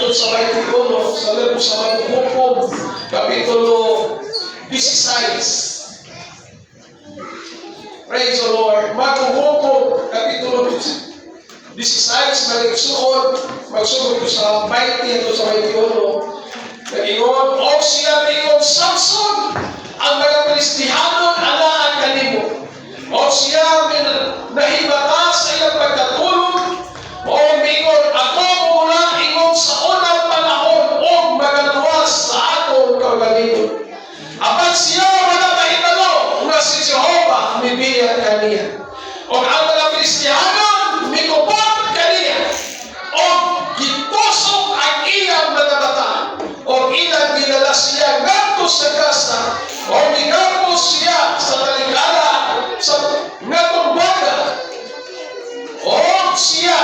hangtod sa 21 sa libro sa Maghuhukom, Kapitulo 16. Praise the Lord. Maghuhukom, Kapitulo 16, mga igsuon, magsugod ko sa 20 hangtod sa 21. Nag-ingon, "O siya miingon, 'Samson, ang mga Filistihanon anaa kanimo.' O siya nahibata sa iyang pagkatulog, o miingon, 'Ako mula ingon sa unang panahon o magaluwas sa akong kaugalingon.' Apan siya wala mahibalo nga si Jehova mibiya kaniya. O ang mga Filistihanon mikupot kaniya o gitusok ang iyang mga mata o ilang gidala siya ngadto sa Gaza o gigapos siya sa talikala sa ngatong baga o siya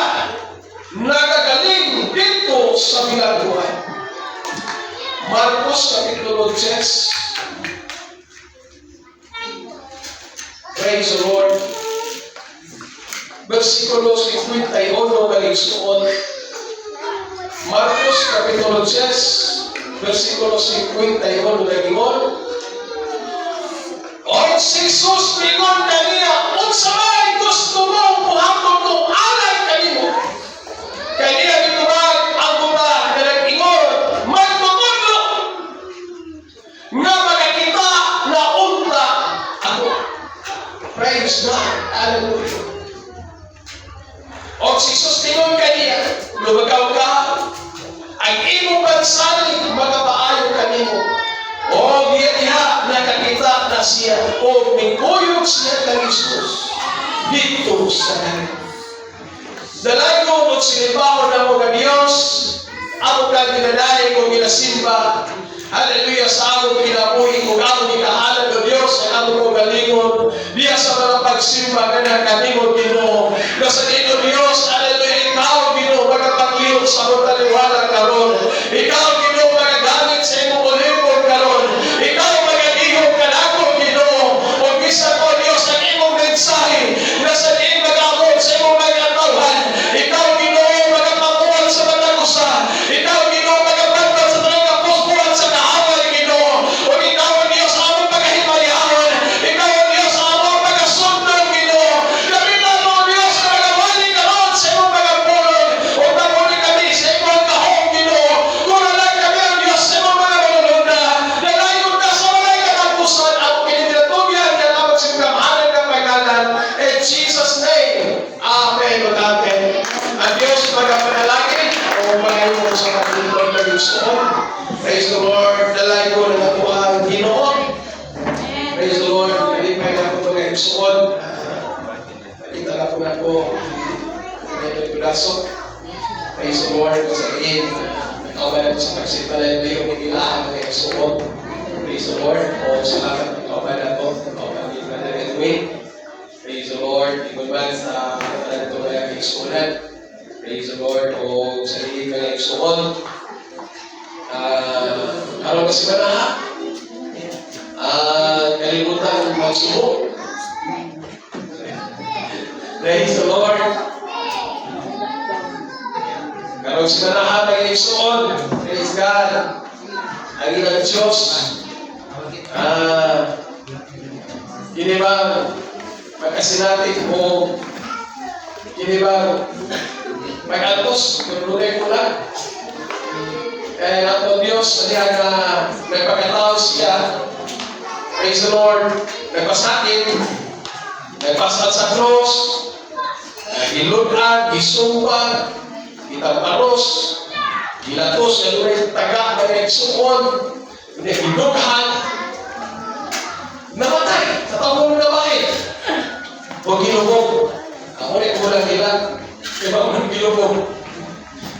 nagagaling dito sa bilangguan." Marcos Kapitulo 10. Praise the Lord. Versikulo 51, mga igsuon. Marcos Kapitulo 10, versikulo 51, nag-ingon, "O si Jesus mingon kaniya, 'Unsa may gusto mo buhaton ko alay kanimo?' Kaniya gitubag ang buta nga nag-ingon, 'Magtutudlo, nga makakita na unta ako.'" Praise God. Hallelujah. O si Jesus mingon kaniya, 'Lubagaw ka, ang imong pagsalig magapaayo kanimo.' O diya diha nakakita na siya o mikuyog siya kang Jesus dito sa langit. Dalaygon ug sinibahon namo nga Dios, amo kang ginadaig ug ginasimba. Hallelujah, sa among kinabuhi ug among gikahalad o Dios ang among kaugalingon diya sa mga pagsimba nga kanimo, Ginoo. Nga sa diin, Dios, hallelujah, ikaw, Ginoo, magapaglihok sa among taliwala karon. Ikaw, Ginoo, magagamit sa imong ulipon karon. Ikaw magalihok kanako, Ginoo. Ug bisan ko, Dios, ang imong mensahe nga sa diin mag-abot sa imong mga tawhan. Ikaw, Ginoo, magapamuhat sa matag usa. Ikaw, Ginoo, magabanbat sa tanang kapuspuan sa kaaway, Ginoo. Ug ikaw, Dios, among pagahimayahon. Ikaw, Dios, among pagasundon, Ginoo. Gamita mo, Dios, nga magawali karon sa imong mga pulong. Ug mamuli kami sa imong kahong, Ginoo. Kulang kami, o Dios, sa imong mga manununda. Dalayon ka sa walay katapusan. Ako kini tinatugyan kang among gamhanan nga pangalan. In Jesus' name. Amen ug amen. Ang Diyos magapanalangin o magayon sa paglingkod ng igsuon. Praise the Lord. Dalaygon ang atoang Ginoo. Praise the Lord. Kalipay na ako, mga igsuon. Nakita na po na ako. Medyo kudaso. Praise the Lord. Sa diin, nakauban ako sa pagsimba na yung gilaan, mga igsuon. Praise the Lord. O salamat, nakauban ako. Nakauban ni Brother Edwin. Praise the Lord. Ingon man sa tanan ito, mga igsuonan. Praise the Lord. O sa diin, mga igsuon. Karon kasi ba na ha? Kalibutan magsubo. Praise the Lord. Karon si Manaha, mga igsuon. Praise God. Ang ilang Diyos. Kini ba magkasinatik o kini ba mag-antos kung dunay kulang? Kaya ang Diyos, niya nga nagpakatao siya. Praise the Lord. Nagpasakit, nagpasat sa cross, gilud-an, gisumpa, gitamparos, gilatos, nga dunay taga, mga igsuon, hindi gidughan, namatay sa tawong nga bahin. O gilubong. Ako rin kulang nila. Diba mo gilubong?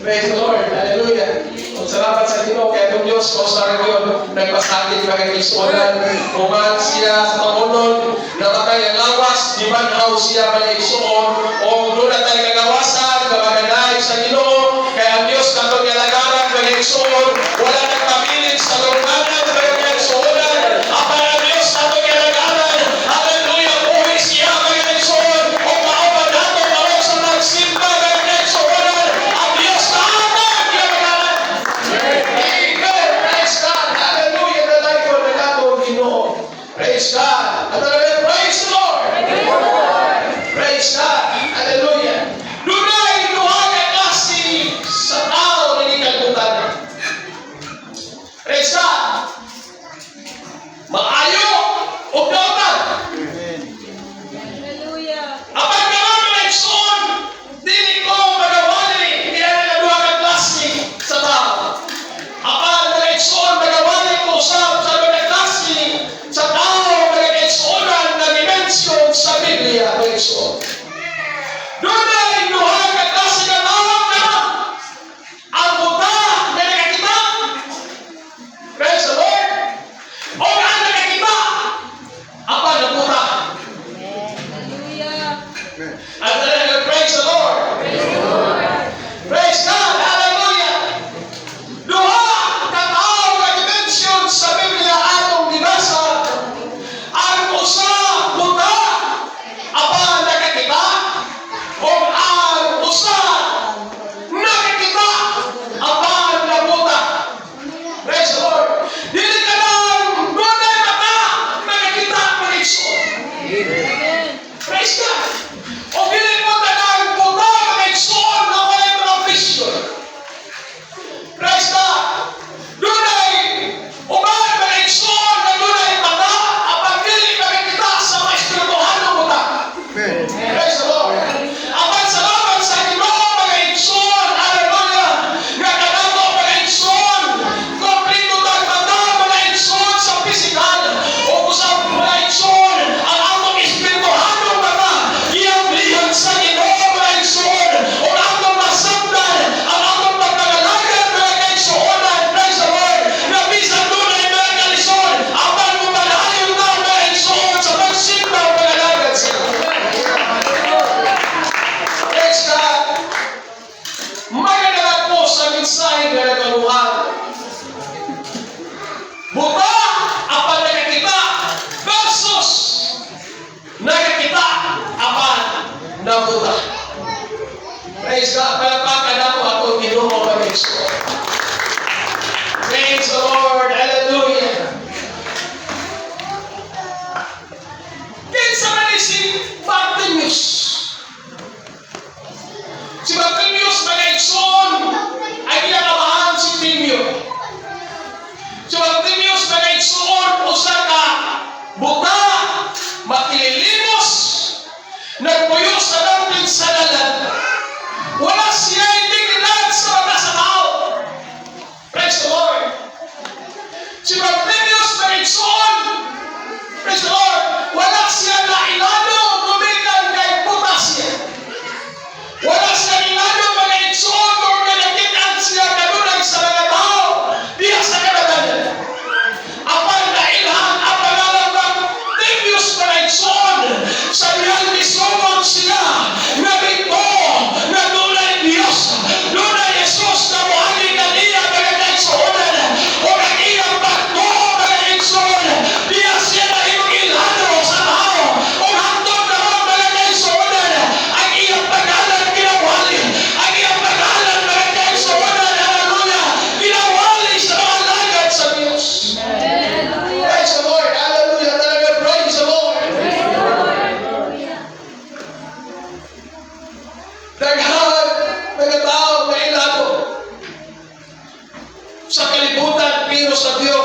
Praise the Lord. Hallelujah. O, salamat sa Ginoo kay atong Diyos o sa ngayon nagpasakit, mga igsuonan. Human siya sa tamonon, namatay ang lawas, gibanhaw siya, mga igsuon. O duna tay kagawasan, nga sa Ginoo kay ang Diyos katong gialagaran, mga igsuon, wala nagpabilin sa lungganan, mga igsuonan. Apan ang Diyos katong gialagaran, hallelujah, buhi siya, mga igsuon. O kauban nato karon sa pagsimba, mga igsuonan, ang Diyos na atong gialagaran.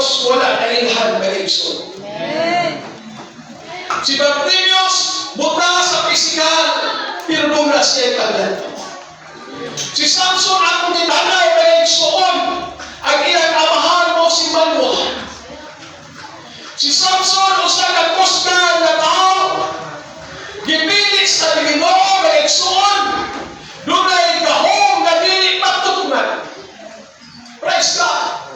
Bartimius wala na ilhan, mga igsoon. Si Bartimius buta sa pisikal, pero duna siya talan. Si Samson, akong gitanaw, mga igsoon, ang iyang amahan mao si Manoah. Si Samson, usa ka kusgan nga tao, gipili sa Ginoo, mga igsoon, dunay gahom nga dili matukman. Praise God.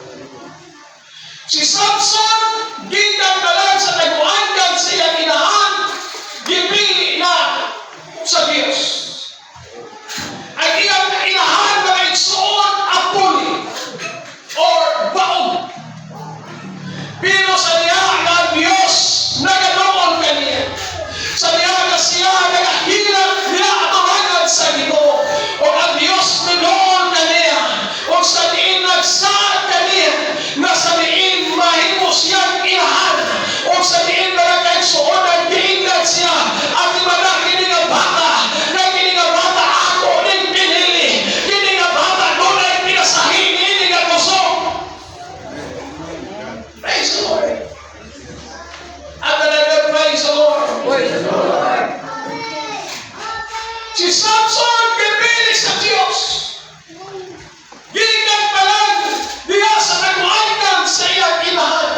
Si Samson, gikan pa lang sa taguangan sa iyang inahan, gipili na sa Diyos. Ang iyang inahan, mga igsoon, apuli or baog. Pero sa diha nga ang Diyos nagaduol kaniya, sa diha nga siya nagahilak diha atubangan sa Ginoo, o ang Diyos miduol kaniya, o sa diin nagsaad kaniya, na sa diin mahimo siyang inahan, o sa diin mga kaigsuonan giingnan siya, at imana kini nga bata, na kini nga bata ako ning pinili, kini nga bata dunay pinasahi niini nga kusog. Praise the Lord. At talaga, praise the Lord. Praise the Lord. Si Samson, gipili sa Diyos. Gikan pa lang diha sa taguangan sa iyang inahan.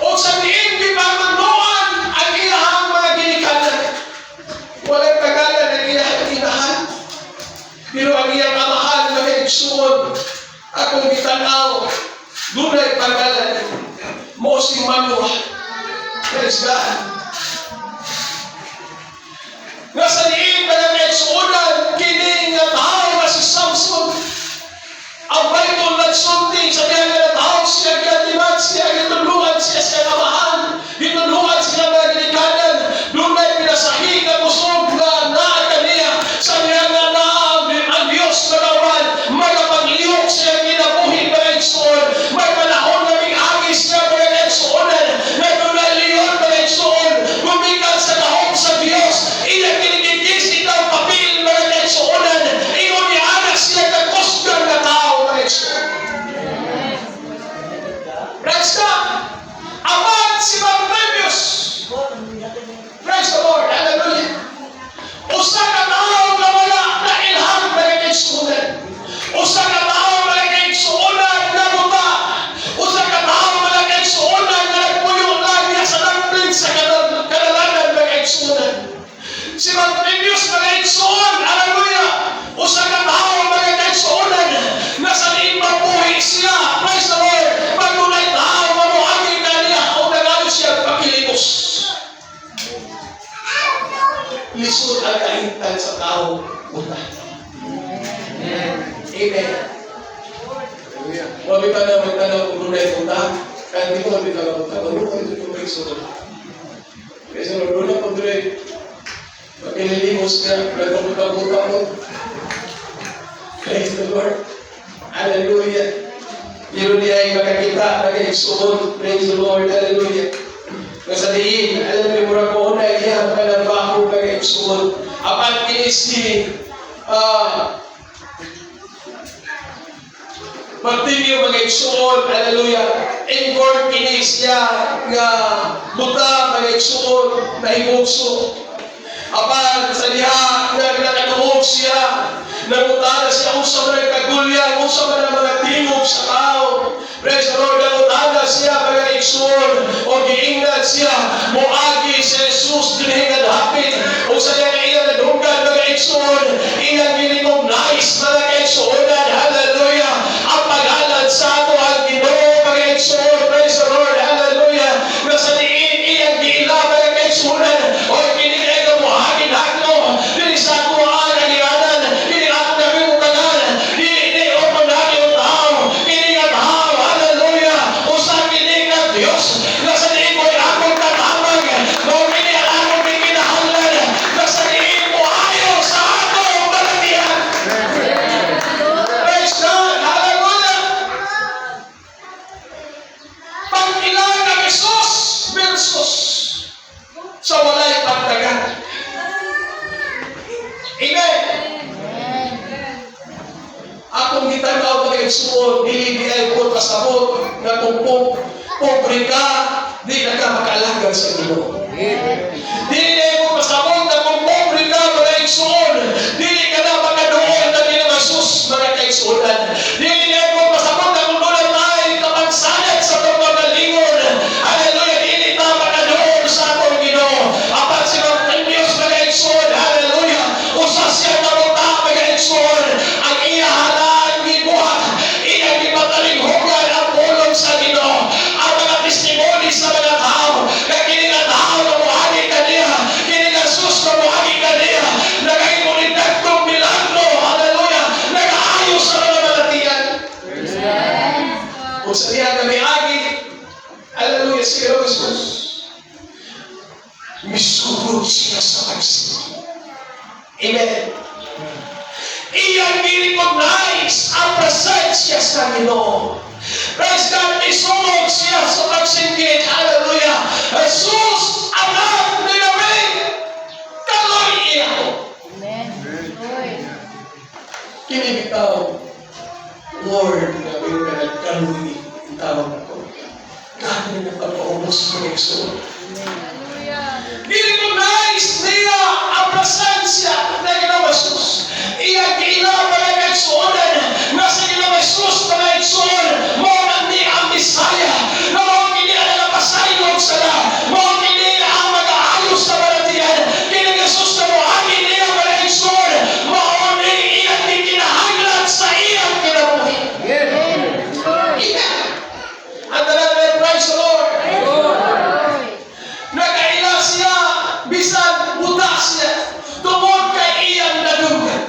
O sa diin gipamanduan ang iyang mga ginikanan. Walay pangalan ang iyang inahan. Pero ang iyang amahan, mga igsuon, akong gitanaw, dunay pangalan. Mao si Manoah. Praise God. Nga sa diin mga kaigsuonan, kini nga tao nga si Samson, ang Bible nagsulti sa diha nga tao siya giatiman siya, gitudluan siya sa amahan, gitudluan siya mga ginikanan, dunay pinasahi nga kusog nga naa kaniya sa diha nga naa ang Dios magawan, magapaglihok siya kinabuhi, mga igsoon. May panahon nga ming-agi siya, mga kaigsuonan, nga dunay leon, mga igsoon, gumikan sa gahom sa Dios, iyang kinikikis ang papel, mga kaigsuonan, ingon ni anak siya kakusgan nga tao, mga igsoon. Praise God. Apan si Bartimaeus. Praise the Lord. Hallelujah. Usa ka tao nga wala na ilhan, mga kaigsuonan. Usa ka tao, mga kaigsuonan, nga buta. Usa ka tao, mga kaigsuonan, nga nagpuyo lang niya sa damplin sa kadalanan, mga kaigsuonan. Si Bartimaeus, mga igsoon, hallelujah. Usa ka tao, mga kaigsuonan, na sa diin mabuhi siya. Praise the Lord. Pag dunay tao mamuagi kaniya o nagalo siya pakilimos. Lisod ang kahintang sa tao buta. Amen. Wa bitaw na magtanaw kung dunay buta. Kahit di ko mabitaw na buta, wala ko ito kung igsoon. Kasi doon ko dire makililimos ka, nagpabuta-buta mo. Praise the Lord. Hallelujah. Pero di ay makakita, nag-igsuon. Praise the Lord. Hallelujah. Nga sa diin, alam mo, murag mo na iya, panambaho, nag-igsuon. Apan kini si Bartimeo, mga igsuon, hallelujah. Inborn kini siya nga buta, mga igsuon, nahimugso. Apan sa diha nga nakadungog siya, nangutana siya unsa man ang kagulyan, unsa man ang mga tingog sa tao. Praise the Lord, nangutana siya, mga igsuon, o giingnan siya, moagi si Jesus dinhi nga dapit, o sa diha nga iyang nadunggan, mga igsuon, iyang gi-recognize, mga kaigsuonan, hallelujah, ang paghalad sa ato ang Ginoo, mga igsuon. Praise the Lord, hallelujah, nga sa diin iyang giila, mga kaigsuonan, o kini ay kamuhagin hagno, dili sa ako ang agianan, dili ako nabibutangan, dili ni ordinaryo tao, kini nga tao, hallelujah, usa kini nga Dios, nga sa diin mo'y akong katabang, mao kini ang akong gikinahanglan, nga sa diin mo ayo sa atong balatian. Praise God, hallelujah. Pag-ila ng Jesus versus sa walay pagdagan. Amen. Akong gitanaw, mga igsuon, dili di ay buot pasabot nga kung Pobre ka, di na ka makalagad sa Ginoo. Dili na mo pasabot na kung pobre ka, mga igsuon, dili ka na makaduol na Ginoong Jesus, mga kaigsuonan. Dili na mo pasabot na kung duna tay kapansanan sa atong kaugalingon, hallelujah, dili ta makaduol sa atong Ginoo. Apan si Bartimaeus, mga igsuon, hallelujah, usa siya ka buta, mga igsuon, ang iya halaan gibuhat, iyang gipatalinghugan ang pulong sa Ginoo. Ang mga testimony sa mga tao, na kini nga tao na muagi kaniya, kini nga Jesus na muagi kaniya, nagahimo ni dagkong milagro, hallelujah, nagaayo sa mga balatian. Kung sa diha kami agi, hallelujah, si Ginoong Jesus, misugod siya sa pagsinggit. Amen. Iyang gi-recognize ang presensya sa Ginoo. Praise God, misugod siya sa pagsinggit. Hallelujah. "Jesus, anak ni David, kaluy-i ako." Amen. Lord. Kini bitaw, Lord, nga mayroon ka nagkaluy ang tawag ako. Kani na pagpaubos mo igsoon. Hallelujah. Gi-recognize niya ang presensya ng Ginoong Jesus. Iyang giila, mga kaigsuonan, nga sa Ginoong Jesus, mga igsuon, mao man ni ang Mesaya, na mao kini ang nagapasaylo og sala, mao kini ang mag-aayo sa balatian. Kini Jesus na moagi niya, mga igsuon, mao ni iyang gikinahanglan sa iyang kinabuhi. Amen. Lord. Amen. Ang tanan may praise the Lord. Lord. Nakaila siya, bisan buta siya, tungod kay iyang nadunggan.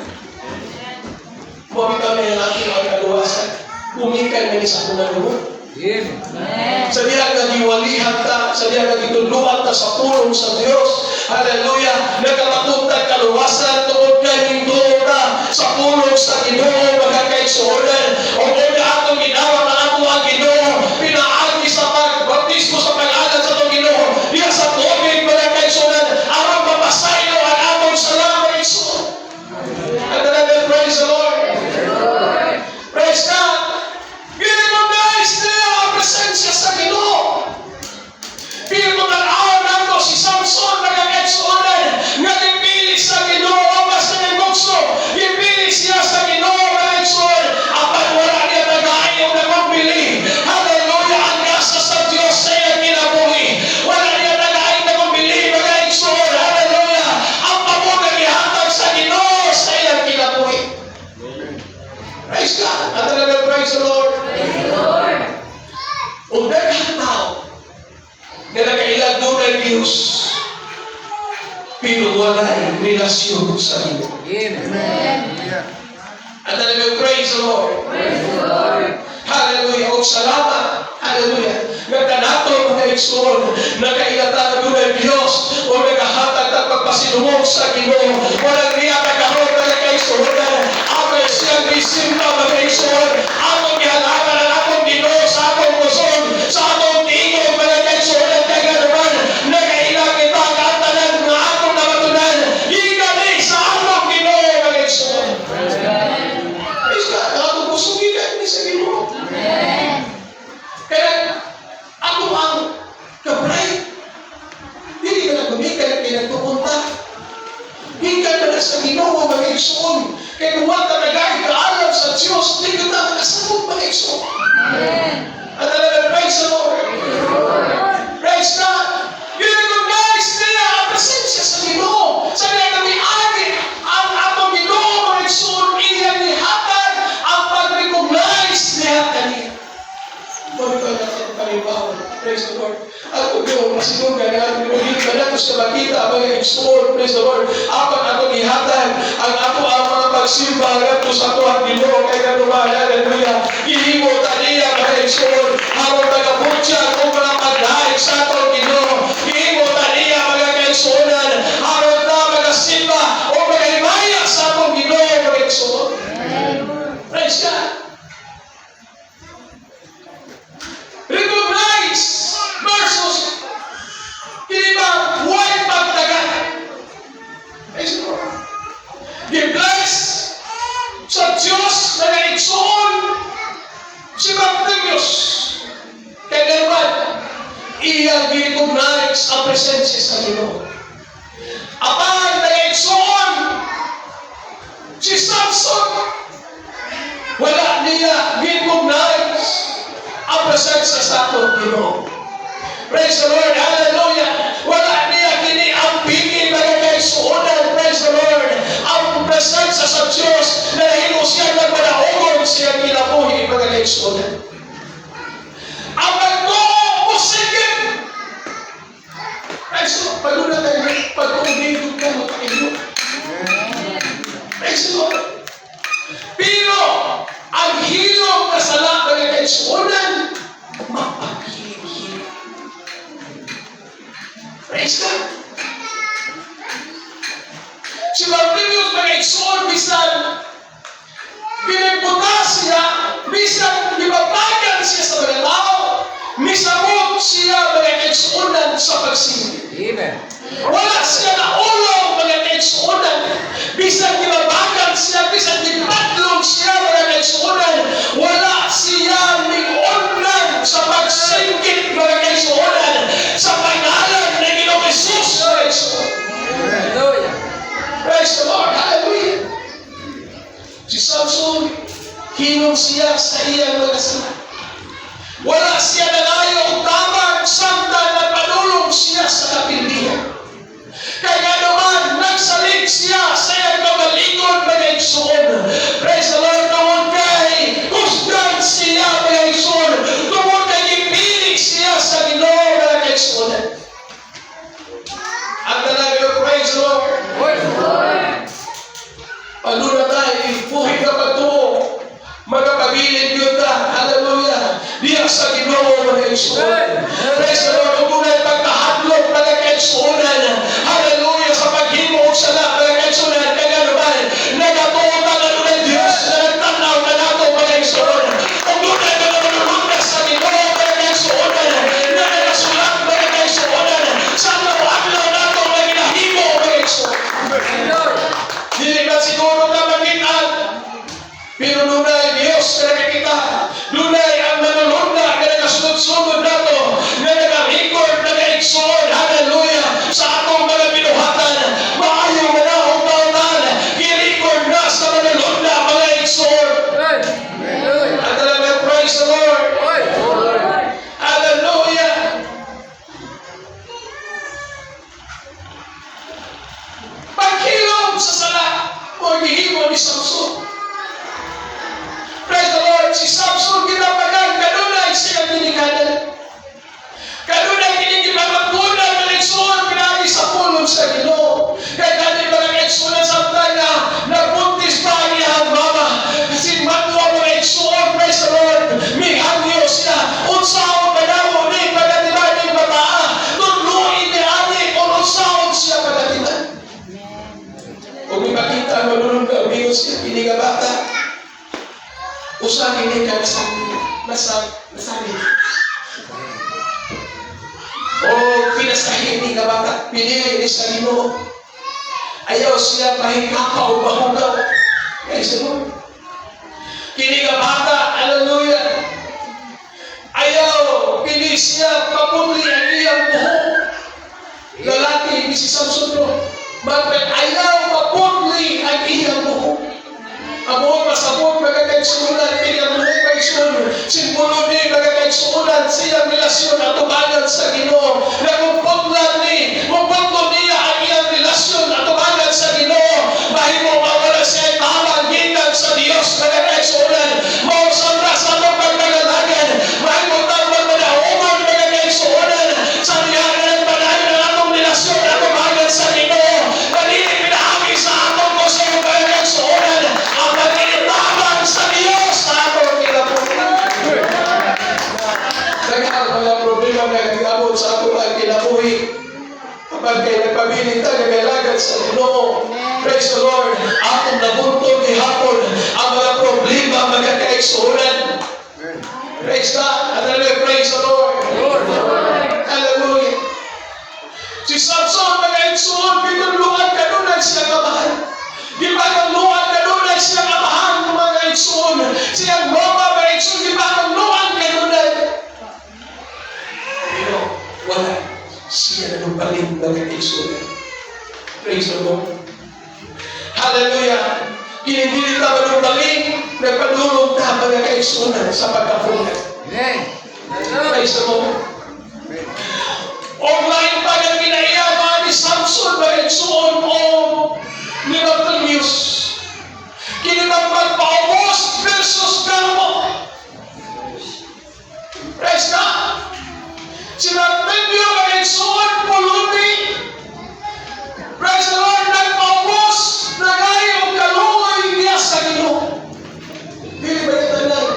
Mao bitaw niya ang ating mga kaluwasan. Gumikan man sa akong nalunod. Amen. Sa diha nga giwalihan ta, sa diha nga gitudluan ta sa pulong sa Dios. Hallelujah! Nagkamatong tag kaluwasan tungod kay ningduo ta sa pulong sa Ginoo, mga kaigsuonan. O una atong ginawa ang ato ang Ginoo, pinaagi sa pagbaptismo sa pag-alad sa atong Ginoo, diha sa tubig, mga kaigsuonan, aron mapasaylo ang atong sala, mga igsuon. Ang tanan praise the Lord. Lord. Praise God! Gi-recognize niya ang presensya sa Ginoo. Pero kung tan-awon nato si Samson, mga kaigsuonan, nga gipili sa Ginoo basta nagmukso, gipili siya sa Ginoo, mga igsuon, apan wala niya tagay og nagbili. Hallelujah, ang grasya sa Dios sa iyang kinabuhi. Wala niya tagay nagbili, mga igsuon. Hallelujah. Ang pabor nga gihatag sa Ginoo sa iyang kinabuhi. Praise God. At talaga praise the Lord. Praise the Lord. Kung daghang tao nga nakailag dunay Diyos, pero walay relasyon sa Ginoo. Amen. At talagang praise the Lord. Praise the Lord. Hallelujah. Og salamat. Hallelujah. Nga kanato, mga igsoon, nakaila ta nga dunay Diyos o nagahatag tag pagpasinungog sa Ginoo. Walang niya kagaron, mga kaigsuonan. Ako siyang gisimba, mga igsoon. Among gihalaran ang atong Ginoo sa atong kusog, sa atong tingog, mga kaigsuonan, kay naman nakaila kita nga ang tanan nga atong namatunan gikan ni sa atong Ginoo, mga igsoon. Praise God. Ang atong kusog gikan ni sa Ginoo. Amen. Kaya ako ang ka-bright. Dili ka na gumikan kay nagpupunta. Gikan na sa Ginoo, mga igsoon. Kay kung wala ka nagay kaalam sa Diyos, di ka na makasabot, mga igsoon. Amen. At talaga praise the Lord. Lord. Praise God. Gi-recognize nila ang presensya sa Ginoo. Sa kanya kami agi ang atong Ginoo, mga igsoon, iyang nihatag ang pag-recognize niya kaniya. Mao ito ang atong panibaon. Praise the Lord. Ako Diyos, masiguro ka nga, hindi ka na sa makita mga igsoon. Praise the Lord. Apan atong ihatag ang ato ang mga pagsimba ngadto sa ato ang Ginoo kay kanuman. Hallelujah. Gihimo ta niya, mga igsoon, aron magabutyag o mga pagdaig sa atong Ginoo. Gihimo ta niya, mga kaigsuonan, aron ta magasimba o magahimaya sa atong Ginoo, mga igsoon. Praise God. Recognize versus kini ba way pagtaga. Praise the Lord. Gi-bless sa Diyos, mga igsoon, si Bartimaeus. Kay naman, niya gi-recognize ang presensya sa Ginoo. Apan, nag-igsoon, si Samson, wala niya gi-recognize ang presensya sa atong Ginoo. Praise the Lord, hallelujah. Wala niya kini ang pigil, mga kaigsuonan, praise the Lord. Ang presensya sa Diyos na nahimo siya nagmanaogon siya kinabuhi, mga kaigsuonan. Ang pagtuo musikip. Praise the Lord. Paguna tayo, pagtubig ka, makailo. Praise the Lord. Pero, ang hilom na sala, mga kaigsuonan, mapaghilig. Praise God. Si Bartimaeus, mga igsoon, bisan pinagbuta siya, bisan gibabagan siya sa mga tao, misabot siya, mga kaigsuonan, sa pagsindi. Amen. Wala siya naulong, mga kaigsuonan. Bisan gibabagan siya, bisan gipadlong siya, mga kaigsuonan, wala siya mingunan sa pagsingkit, mga kaigsuonan, sa pangalan ng Ginoong Jesus, mga kaigsuonan. Hallelujah. Praise the Lord. Hallelujah. Si Samson, hilom siya sa iyang mga sala. Wala siya nangayo og tabang samtang nagpadulong siya sa kapildihan. Kaya naman, nagsalig siya sa iyang kaugalingon, mga igsoon. Praise the Lord, tungod kay kusgan siya, mga igsoon. Tungod kay gipili siya sa Ginoo, mga kaigsuonan. Ang talaga, praise the Lord. Lord. Pag tayo, buhi ka pagtuo, magkapabilin yun ta. Hallelujah. Diya sa Ginoo, mga igsoon. Praise the Lord. Ug dunay pagkahadlok, mga kaigsuonan. Hallelujah. Sa paghimo og sala, mga kaigsuonan, kaya naman, nagatuo ta nga dunay Dios na nagtanaw na nato, mga igsoon. Ug dunay mga manulunda sa Ginoo, mga kaigsuonan, na nagasulat, mga kaigsuonan, sa adlaw-adlaw nato nga ginahimo, mga igsoon. Hallelujah. Dili ba siguro ka makita, pero dunay Diyos na nakakita. Dunay ang manulunda nga nagasunod-sunod nato, na nag-record, nag-igsoon, hallelujah, sa atong mga binuhatan. Maayo nga na og tawtan, gi-record na sa manulunda, mga igsoon. Amen. Hallelujah. At talaga, praise the Lord. Lord. Hallelujah. Paghilom sa sala, o gihimo ni Samson. Praise the Lord, si Samson ginapagan, kanunay siya ginikanan. Kanunay kini gipamagkunan ng igsoon, pinagi sa pulong sa Ginoo. Kay kani mga kaigsuonan, samtang na nagbuntis pa ang iyang mama, si Manua, mga igsoon, praise the Lord, mihangyo siya, unsaon manamo ni pagatiman ni bataa, tudluin ni ani kung unsaon siya pagatiman. Kung makita ang manunong amigo siya, kini nga bata, usa kini ka nasabi, nasabi. O pinasahin ni nga bata, pinili ni sa Ginoo. Ayaw siya pahikapa o mahugaw. Praise the Lord. Kini nga bata, hallelujah. Ayaw, pili siya, papuli ang iyang buhok. Lalaki, ni si Samson no. Bakit ayaw maputli ang iyang buhok? Ang buhok masabot, mga kaigsuonan, kini ang buhok kaigsuonan. Simbolo ni, mga kaigsuonan, sa iyang relasyon at tubangan sa Ginoo. Na kung putlan ni, kung putlo niya ang iyang relasyon at tubangan sa Ginoo, mahimo mawala siya tabang gikan sa Dios, mga kaigsuonan. Mao sa atong pagpagalagan, mahimo tang madaogon, mga kaigsuonan, sa diha nga nagpadayon ang atong relasyon at tubangan sa Ginoo. Dili pinaagi sa atong kusog, mga kaigsuonan, ang pagkinitabang sa Dios sa atong kinabuhi. Daghang mga problema nga nag-abot sa atong ang kinabuhi. Kapag kay nagpabilin ta nga kailangan sa Ginoo. Praise the Lord. Atong nabuntog gihapon ang mga problema, mga kaigsuonan. Praise God. Hallelujah. Praise the Lord. Lord. Hallelujah. Si Samson, mga igsoon, gitudluan kanunay siya amahan. Gipakanluan kanunay siya amahan, mga igsoon. Siyang mama, mga igsoon, gipakanluan kanunay. Pero wala kaigsuonan, sa pagkapunan. Amen. Praise the Lord. Online pa nga kinaiya mga ni Samson, mga igsuon, o ni Bartolomeus. Kini bang magpaubos versus garbo. Praise God. Si Bartolomeo, mga igsuon, pulubi. Praise the Lord, nagpaubos, nagayo og kaluoy niya sa Ginoo. Dili ba yung tanan?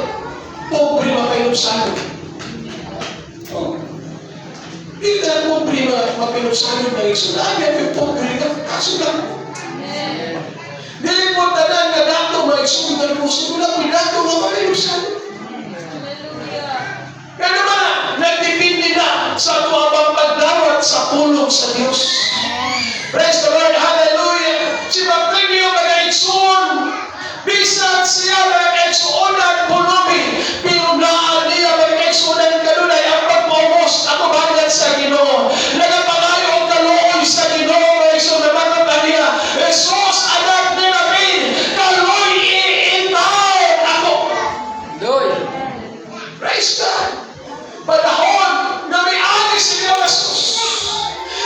Pobre mapinubsanon. Oh. Dili na pobre mapinubsanon ng igsuon. Ay, may pobre ka, kaso lang. Amen. Dili po tanan nga dato mga igsuon nga puso. Wala po dato nga mapinubsanon. Hallelujah. Kaya naman, nagdepende na sa atuang pagdawat sa pulong sa Diyos. Praise the Lord, hallelujah. Si Bartimeo, mga igsuon, bisan siya, mga kaigsuonan, pulubi, pero naa niya, mga kaigsuonan, kanunay ang pagpaubos atubangan sa Ginoo. Nagapangayo og kaluoy sa Ginoo, mga igsuon, na mga niya, "Jesus, anak ni David, kaluy intawon ako." Hallelujah. Praise God. Panahon na may agi si Jesus.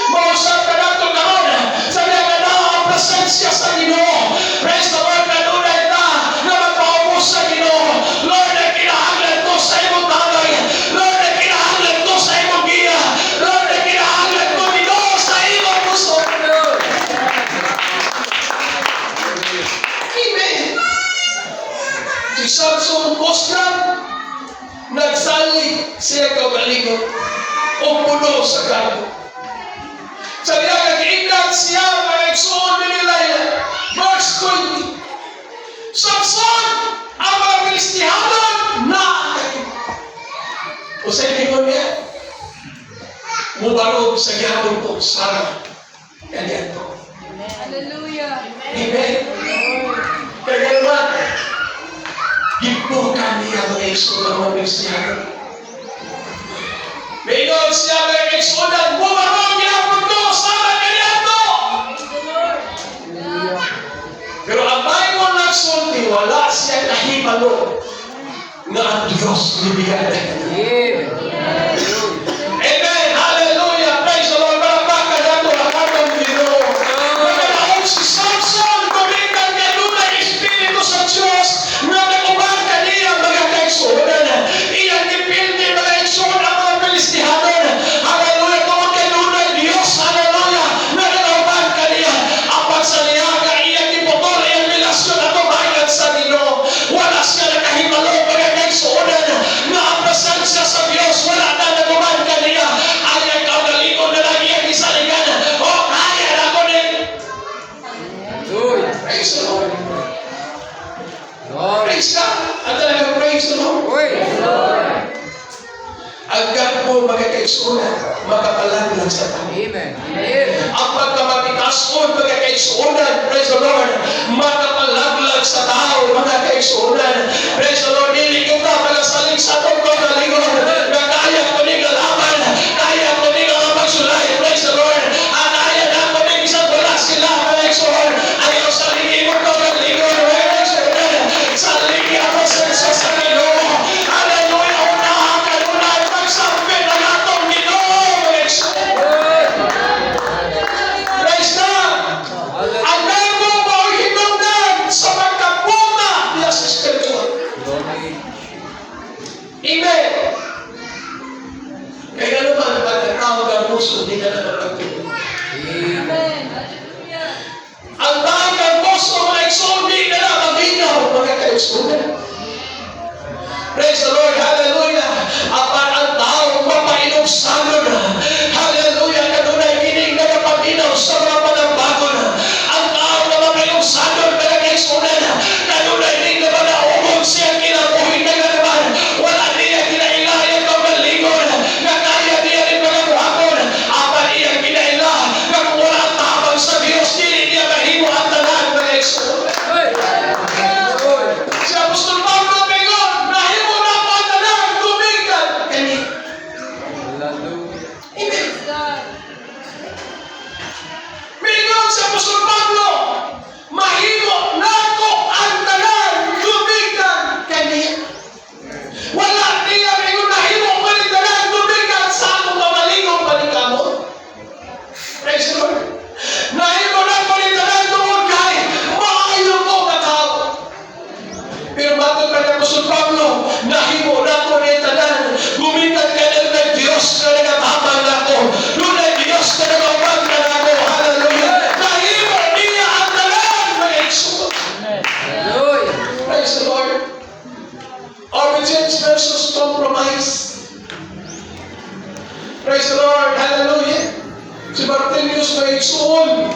Mausap ka nato karon sa nga na ang presensya sa Ginoo. Praise the Lord, kanunay ta na magpaubos sa Ginoo. "Lord, nagkinahanglan ko sa imong tabang. Lord, nagkinahanglan ko sa imong giya. Lord, nagkinahanglan ko, Ginoo, sa imong puso." Hallelujah. Amen. Si Samson Boscan, nagsalig siya kaugalingon o puno sa garbo. Sa diya nag-ingnan siya, mga igsuon ni Delilah, verse 20, "Samson, ang mga Filistihanon na." O sa ingon niya, "Mubarog sa gihapon ko sama kaniadto." Hallelujah. Amen. Kaya naman, gibukan niya, mga igsoon, ang mga Filistihanon. Mingon siya, mga igsuonan, "Mubarog gihapon ko sama kaniadto." Praise the Lord. Pero ang Bible nagsulti, wala siya kahibalo nga ang Diyos nibigay. Amen. Amen. Hallelujah. Praise the Lord. Palakpakan nato ang atong Ginoo. Nagalaog si Samson gumikan kay dunay Espiritu sa Diyos nga nag-uban kaniya, mga kaigsuonan. Iyang gipildi, mga igsuon, ang mga Filistihanon. Hallelujah. Tungod kay dunay Diyos. Hallelujah. Nga nag-uban kaniya. Apan sa liyaga iyang giputol iyang relasyon atubangan sa Ginoo. Wala siya nakahibalo, mga kaigsuonan, nga ang presensya sa Diyos wala na naguban kaniya. Ay ang kaugalingon na lang iyang isaligan. "O kaya na ko ni." Hallelujah. Praise the Lord. Lord. Praise God. Ang talagang praise the Lord. Uy. Ang garbo, mga kaigsuonan, makapalaglag sa tao. Amen. Amen. Ang pagkamapitason, mga kaigsuonan, praise the Lord, makapalaglag sa tao, mga kaigsuonan. Praise the Lord, dili kita magasalig sa atong kaugalingon nga kaya ko ni laban, kaya ko ni nga magsulay, praise the Lord. Ang kaya na ko ni bisan wala sila, mga igsuon. Ayaw saligi mo kaugalingon, mga kaigsuonan. Saligi ang presensya sa Ginoo. Hallelujah, unahan kanunay pagsambit ang atong Ginoo, mga igsuon. Praise God! Ang garbo mo'y hinungdan sa pagkabuta niya sa spiritual. Glory. Amen. Kaya naman, pag nagtawag ang puso, hindi ka na mapagtulog. Amen. Amen. Hallelujah. Ang tawag ng puso, mga igsoon, di ka na maminaw, mga kaigsuonan. Praise the Lord, hallelujah. Apan ang tao mapainugsanon. Hallelujah, kanunay kining nagapaminaw sa mga panambagon. Ang tao na mapainugsanon, mga kaigsuonan, kanunay ning naman siyang kinabuhi na naman. Wala niya ginaila ang kaugalingon nga kaya niya rin mga buhaton. Apan iyang ginaila nga kung wala ang tabang sa Diyos, dili niya mahimo ang tanan, mga igsoon. Uy. Hallelujah. Si Apostol Pablo mingon, "Nahimo na ako ang tanan." Compromise. Praise the Lord. Hallelujah. Si Bartimaeus, mga igsuon,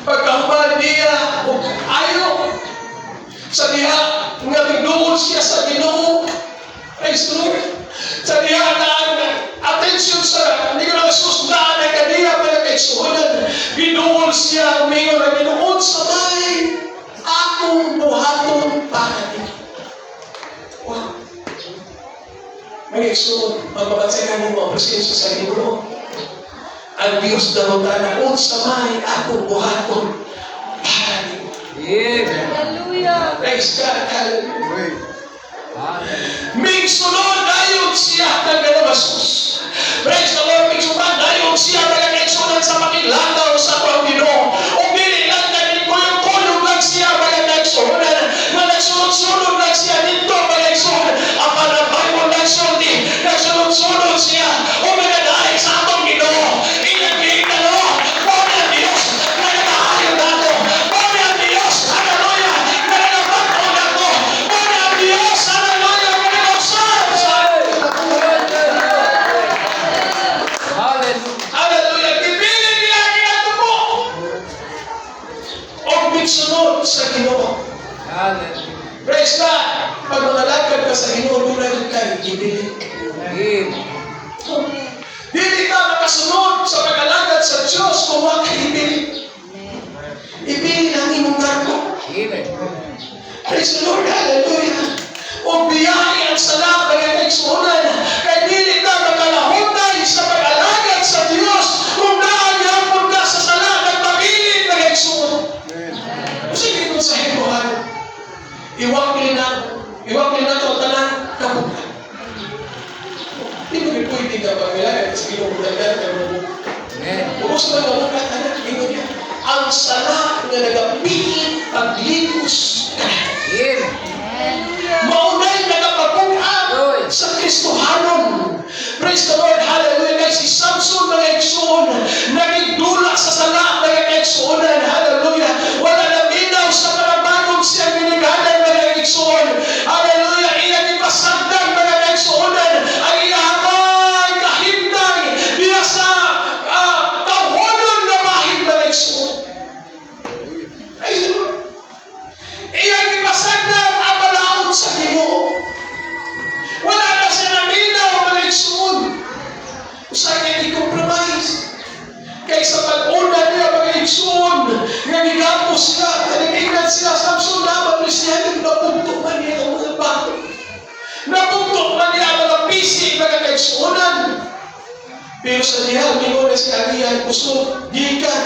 pagkahuman niya og ayo sa diha nga miduol siya sa Ginoo. Praise the Lord. Sa diha na ang atensyon sa ni Jesus na nagkaniya, mga kaigsuonan, giduol siya, mingon ang Ginoo, "Sa may akong buhaton para nimo?" Wow. Mga igsuon, magmabatyagan nimo ang presensya sa Ginoo. Ang Diyos nangutana, "Unsa may akong buhaton para nimo?" Amen. Hallelujah. Praise God. Hallelujah. Hallelujah. Migsunod dayon siya kang Jesus. Praise the Lord, migsunod dayon siya, mga kaigsuonan, sa pakiglakaw sa atong Ginoo. O dili lang kani kuyog-kuyog lang siya, mga kaigsuonan, nga nagsunod-sunod lang siya dito, mga igsuonan. Apan ang Bible nagsulti, nagsunod-sunod siya o nagadaig sa atong Ginoo. Iyang giingnan, "Mao ni ang Diyos nga nagaayo nato. Mao ni ang Diyos, hallelujah, nga nagabag-o nato. Mao ni ang Diyos, hallelujah, nga nagausap sa Hallelujah. Hallelujah! Gibilin niya ang iyang o migsunod sa Ginoo. Hallelujah. Praise God! Pag mangalagad ka sa Ginoo, doon na kay gibilin. Amen. Dili ka makasunod sa pag-alagad sa Diyos kung wa kay ibilin. Ibilin ang imong kargo. Amen. Praise the Lord, hallelujah. O biyahe ang sala, mga kaigsuonan. Kay dili ka makalahutay sa pag-alagad sa Diyos kung naa gyapon ka sa sala, nagpabilin, mga igsuon. Kasi kung sa himuhan, iwakli na ito ang tanan, kabukan. Di mo pwede nga pag-alagad sa Ginoo, daghan ka mo. Amen. Kung sa mga buka tanan, ingon niya, ang sala nga nagapikit paglikos ka. Amen. Hallelujah. Maunay nagapabug-at sa Kristohanon. Praise the Lord, hallelujah. Kay si Samson, mga igsoon, nagigdula sa sala, mga kaigsuonan, hallelujah. Wala na minaw sa panabagong siya ginikanan, mga igsoon. Hallelujah. Iyang ipasagdan, mga kaigsuonan, ang iyang kahimtang diya sa tawhonon na bahin, mga igsoon. Praise the Lord. Iyang ipasagdan ang balaod sa Ginoo. Wala na siya naminaw, mga igsoon. Usahay kay i-compromise. Kay sa pag-una niya, mga igsoon, nga gigapos sila, nga nag-ingat sila, "Samson, naman siya," napugto man niya ang mga bato. Napugto man niya ang mga pisi, mga kaigsuonan. Pero sa diha, mingon na siya ang iyang kusog, gikan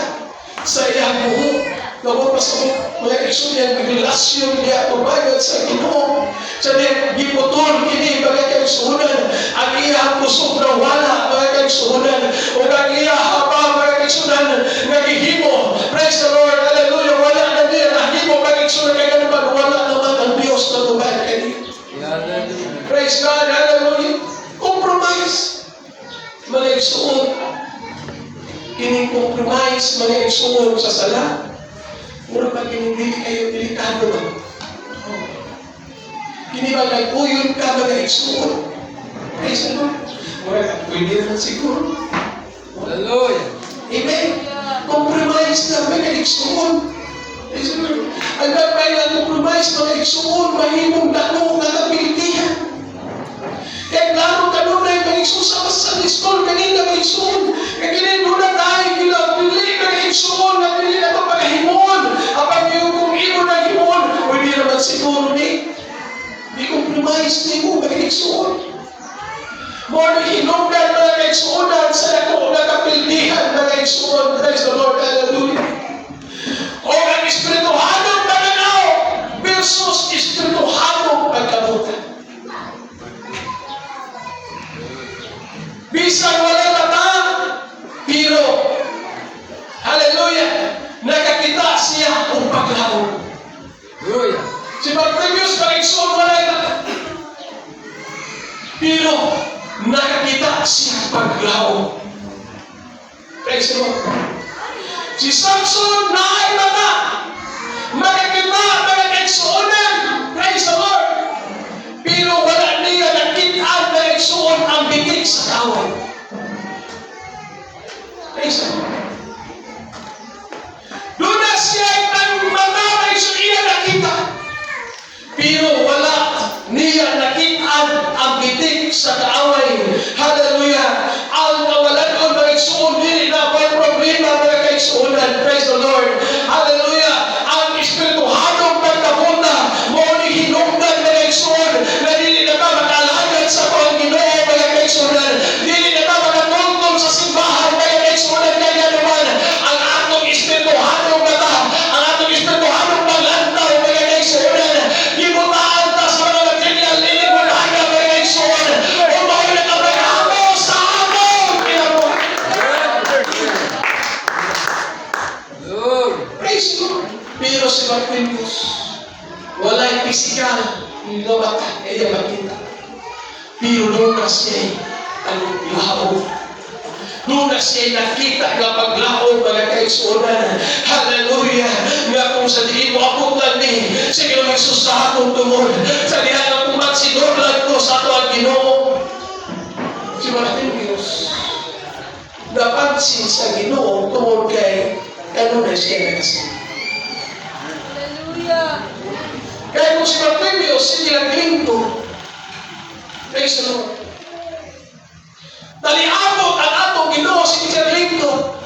sa iyang buhok. Nawag pa sa mga igsoon yan, relasyon niya pabayad sa Ginoo. Sa diha, giputol kini, mga kaigsuonan, ang iyang kusog na wala, mga kaigsuonan, o ang iyang haba, mga kaigsuonan, nga gihimo. Praise the Lord, hallelujah, wala na niya nahimo, mga kaigsuonan, kaya naman, wala naman ang Diyos na tubad kaniya. Hallelujah. Praise God, hallelujah. Compromise. Mga igsuon, kining compromise, mga igsuon, sa sala, mura pa kining dili kayo delikado ba? Kini ba nagpuyon ka, mga igsuon? Praise the Lord. Mura ka, pwede naman siguro. Hallelujah. Amen. Compromise na, mga igsuon. Praise the Lord. Ang gagmay nga compromise, mga igsuon, mahimong dako nga kapiltihan. Kaya klaro kanunay, mga igsuon, sa sa school kanina, mga igsuon. Kaya kini doon na tayo gilabili, mga igsuon, nga dili na ito pagahimuon. Apan yung kung imo na himuon, pwede naman siguro ni. Di compromise nimo, mga igsuon. Mao ni hinungdan, mga kaigsuonan, sa dako nga kapildihan, mga igsuon. Praise the Lord, hallelujah. O ang espirituhanong pananaw versus espirituhanong pagkabutan. Bisan wala mata, pero, hallelujah, nakakita siya og paglaom. Hallelujah. Si Bartimaeus, mga igsoon, wala mata. Pero, nakakita siya paglaom. Praise the Lord. Si Samson naay mata. Makakita, mga kaigsuonan. Praise the Lord. Pero wala niya nakita. Pero duna siya ang laom. Duna siya nakita nga paglaom, mga kaigsuonan. Hallelujah! Nga kung sa diin moabot lang ni sa Ginoong Jesus sa atong tungod. Sa diha nga kung magsinurlan ko sa ato ang Ginoo. Si Bartimeus, napansin sa Ginoo tungod kay kanunay siya nagasimba. Hallelujah. Kaya kung si Bartimeus hindi lang lingkod, praise the Lord. Taliabot ang atong Ginoo sa hindi lingkod.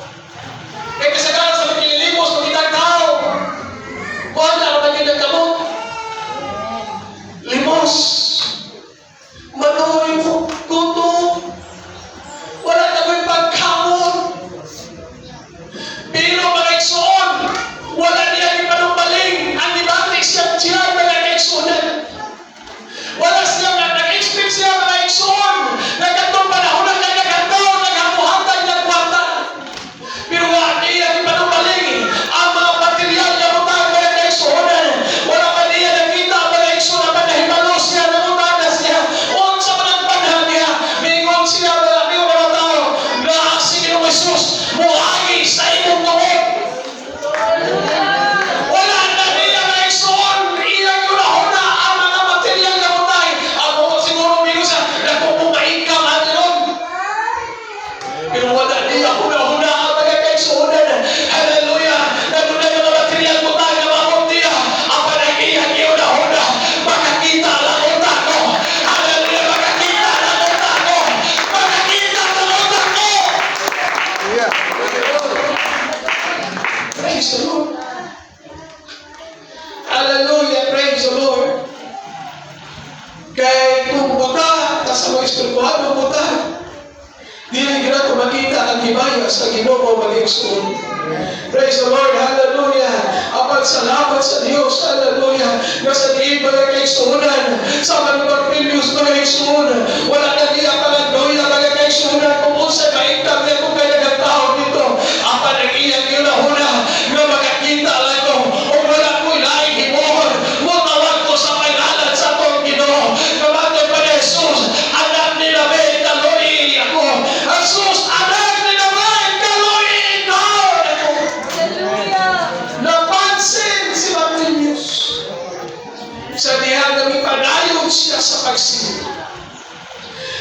Kaya kasagaran sa magkililimos, magkitag tao. Kuha na ang maging kamot. Limos. Manuoy mo. Gutom. Wala na mo'y pagkaon. Pero mga igsoon, wala niya ipanumbaling ang gibati siya tiyan, mga kaigsuonan. Wala siya nga nag-expect siya, mga igsoon. Nagkatong panahon na nagkatong, naghamuhatag ng kwarta. Pero nga niya ipanumbaling ang mga material na butang, mga kaigsuonan. Wala pa niya nakita, mga igsoon, pa nahibalo siya, nangutana siya. Unsa man ang panahon niya, mingon siya, mga mingon mga tao, na si Ginoong Jesus, muagi sa imong tungod. Wala na niya, mga igsoon, iyang unahuna ang mga material na butang. Ako siguro mingon sa, nakukumaikam ang ron. Pero wala niya huna-huna ang mga kaigsuonan. Hallelujah! Nandun yung mga material butang na maabot niya. Ang panagiyang iunahuna, makakita lang utak ko. Hallelujah! Makakita lang utak ko. Makakita lang utak ko. Praise the Lord. Hallelujah. Praise the Lord. Kay kung buta, ta sa mga espiritual buta, dili gyud nato makita ang himaya sa Ginoo, mga igsoon. Praise the Lord, hallelujah. Apan salamat sa Dios, hallelujah. Nga sa diin, mga kaigsuonan, sa mga Bartimeus, mga igsoon, wala na niya pangandoya, mga kaigsuonan, kung unsay maingkam niya kung kay daghang tao dito. Apan ang iyang gihuna nga makakita lang ko, o wala ko'y laing himuon, motawag ko sa pangalan sa atong Ginoo. Kamatod pa ni Jesus, anak ni David, kaluoyi ako. Jesus, anak ni David, kaluoyi ikaw ako. Hallelujah. Napansin si Bartimeus sa diha nga mipadayon siya sa pagsimba.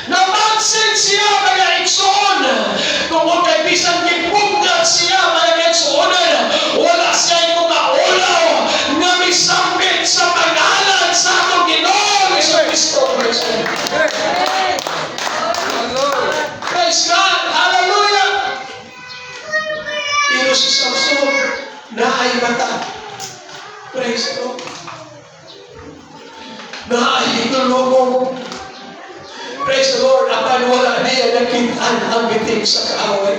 Napansin siya, mga igsoon, tungod kay bisan gipugnat siya, mga kaigsuonan, wala siya kaulaw nga misambit sa pangalan sa atong Ginoo Jesu Kristo. Praise God. Amen. Praise God. Hallelujah. Pero si Samson, naay mata. Praise God. Naay hitulongong. Praise the Lord. Apan wala niya nakitaan ang bitik sa kaaway.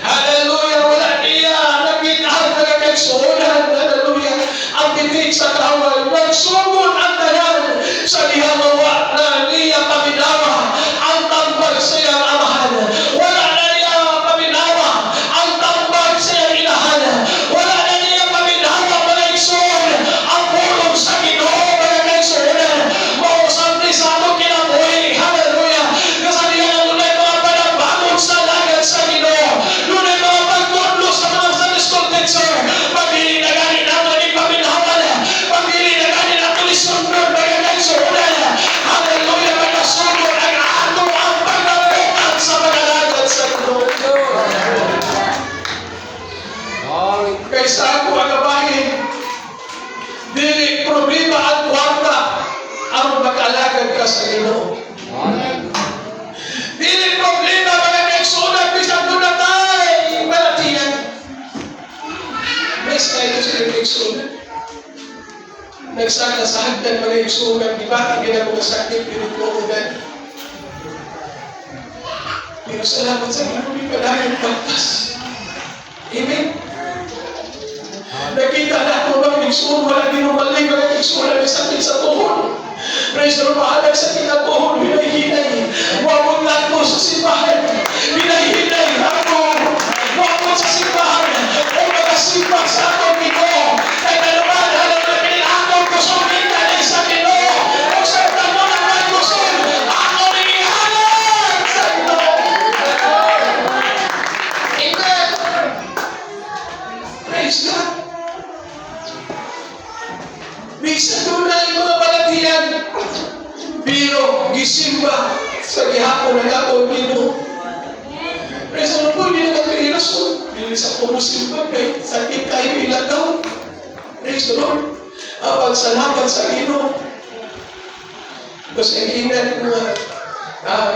Hallelujah. Wala niya nakitaan, mga kaigsuonan. Hallelujah. Ang bitik sa kaaway. Nagsugod ang tanan sa diha nga wa na niya paminawa ang tambag sa iyang amahan. Wala na niya paminawa ang tambag sa iyang inahan. Wala na niya paminawa, mga igsoon, ang pulong sa Ginoo, mga kaigsuonan. Mausap ni sa atong kinabuhi. Hallelujah. Kasi diha nga dunay mga panambangon sa alagad sa Ginoo. Dunay mga pagtudlo sa mga Sunday school teacher. Pabili na gani nato ni paminawan. Pabili na gani nato ni sundon, mga kaigsuonan. Hallelujah. Magasugod ang ato ang paglabutan sa pag-alagad sa Ginoo. Glory. Kaysa ako ang abahin, dili problema ang kwarta aron makaalagad ka sa Ginoo. Dili problema, mga kaigsuonan, bisan duna tay balatian. Bless kayo sa inyong kaigsuonan. Nagsaka sa hagdan, mga igsuonan, di ba? Ang ginagawa sakit, pinutuonan. Pero salamat sa Ginoo, may padayon pagpas. Amen. Nakita na ako, mga igsoon, wala ginumali, mga igsoon, may sakit sa tuhod. Praise the Lord, mahalag sakit ang tuhod, hinay-hinay. Wabot na ako sa simbahan, hinay-hinay ako. Wabot sa simbahan, o magasimba sa atong Ginoo. Kaya naman, hallelujah, kini atong kusog gikan sa Ginoo. O sa tanon ang Pero gisimba sa gihapon ng atong Ginoo. Praise the Lord, hindi na kami rason. Dili sa kumusimba kay sakit kayo ilagaw. Praise the Lord. Apan salamat sa Ginoo. Tapos ang ingat mga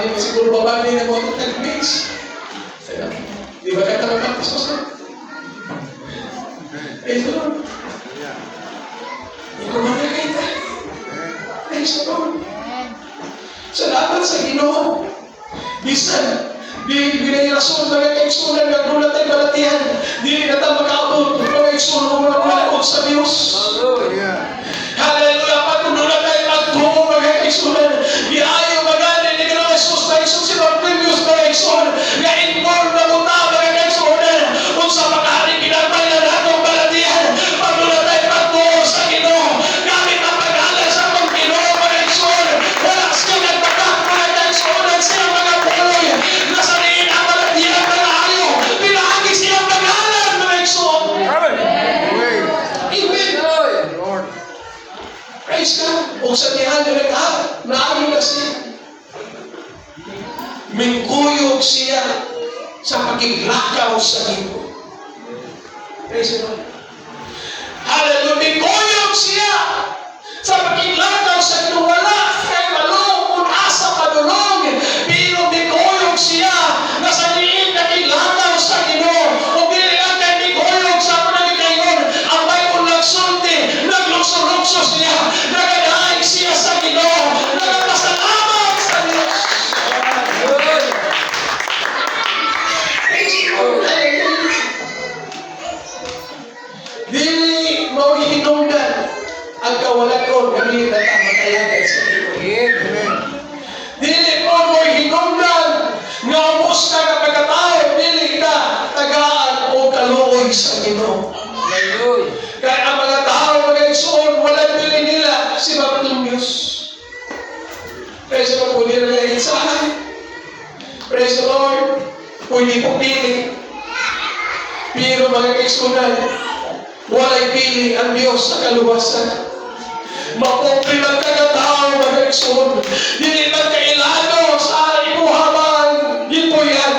hindi siguro babali na mga tagmits. Di ba kaya talaga sa? Praise the Lord. Hindi ko man nakita. Praise the Lord. Salamat sa Ginoo. Bisan di binay rason mga kaigsunan nga duna tay balatian, dili na ta makaabot mga igsuon mo mga mulaot sa Dios. Hallelujah. Hallelujah. Pag duna tay pagtuo, mga kaigsunan, giayo magani ni Ginoong Jesus na igsoon si Bartimius, mga igsoon, nga inform na mo ta, mga kaigsunan, unsa makaaring ginagmay na natong balatian pag duna tay pagtuo sa Ginoo. Gamit ang pag-alagad sa atong Ginoo, mga igsoon, wala siya nagbatak, mga kaigsunan, siya mga puloy nasa diin ang balatian mga ayo pinaagi siyang pag-alagad, mga igsoon. Amen. Amen. Lord. Praise God. O sa dihan nga nag naayo na siya. Mingkuyog siya sa pakiglakaw sa Ginoo. Praise the Lord. Hallelujah. Mingkuyog siya sa pakiglakaw sa Ginoo. Wala kay malong kung asa padulong. Pero mingkuyog siya na sa diin nakiglakaw sa Ginoo. O dili lang kay mingkuyog sa panagikayon. Ang Bible nagsulti, naglukso-lukso siya. Nagadaig siya sa Ginoo. Nagapasalamat sa Diyos. Hallelujah. Praise the Lord. Hallelujah. Dili mao hinungdan ang kawalagon nga dili na ta makayagan sa Ginoo. Amen. Dili mo mo hinungdan nga ubos ka nga pagkatao, dili ka tagaan o kaluoy sa Ginoo. Hallelujah. Kaya ang mga tao, mga igsoon, wala dili nila si Bartimius. Praise the Lord, pwede na nila isahan. Praise the Lord, pwede po pili. Pero mga kaigsunan, walay pili ang Diyos sa kaluwasan. Mapobre man ka nga tao, mga igsoon. Dili man kailado sa imuha man, gipuy-an.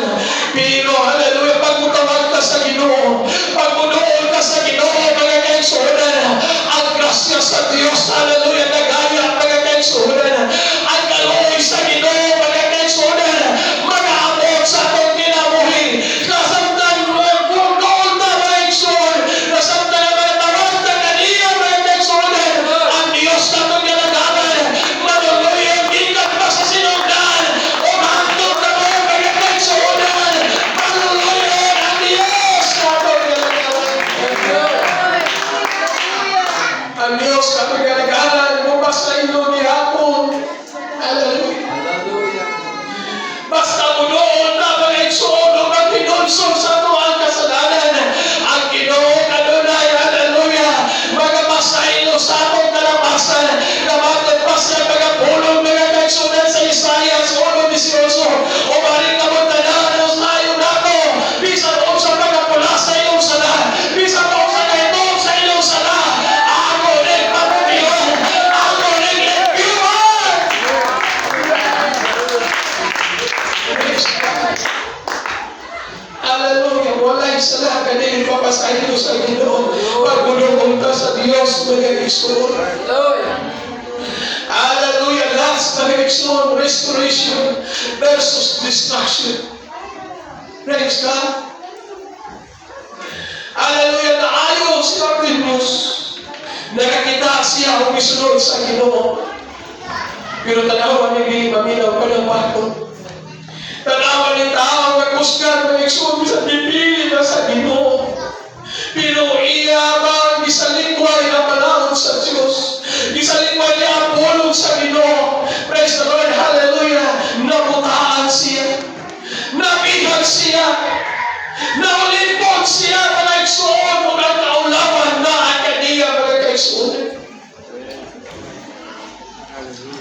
Pero hallelujah, pag mutawag ka sa Ginoo, pag muduol ka sa Ginoo, mga kaigsuonan, ang grasya sa Diyos, hallelujah, nagaya, mga kaigsuonan. Ang kaluoy sa Ginoo, mga kaigsuonan, magaabot sa atong kinabuhi. Kasamtan muduol ta, mga igsoon, kasamtan na mga tawag ta kaniya, mga kaigsuonan, ang Diyos na atong galagaran, maluluyon, gikan pa sa sinugdan, o hangtod na mo, mga kaigsuonan, maluluyon ang Diyos na atong galagaran. Ang Diyos na atong galagaran, mupasaylo gihapon. Hallelujah. Hallelujah. Basta muduol na mga igsoon o maghinulsol sa atuang kasalanan. Ang Ginoo kanunay, hallelujah, magapasaylo sa atong kalapasan. Kamatod pa sa mga pulong, mga kaigsunan, sa Isaias 1:18. O maring kamot tanan o sayo nato, bisan unsa pagkapula sa iyong sala, bisan unsa kahitong sa iyong sala, ako rin pamutihan, ako rin limpyuhan. Praise God. Hallelujah. Walay sala ka dili papasaylo sa Ginoo. Pagulong ka sa Dios, mga igsoon. Hallelujah. Hallelujah. Last, mga igsoon, restoration versus destruction. Praise God. Hallelujah. Naayo si Bartimaeus. Nakakita siya og misunod sa Ginoo. Pero tanawa ni dili maminaw pa ng bato. Tanawa ni tao nga kusgan ng igsoon sa pipili na sa Ginoo. Pero iya ba gisalikway ang panahon sa Diyos? Gisalikway niya ang pulong sa Ginoo. Praise the Lord, hallelujah. Nabutaan siya. Nabihag siya. Naulipon siya, mga igsoon, ug ang kaulawan na ang kaniya, mga kaigsoon.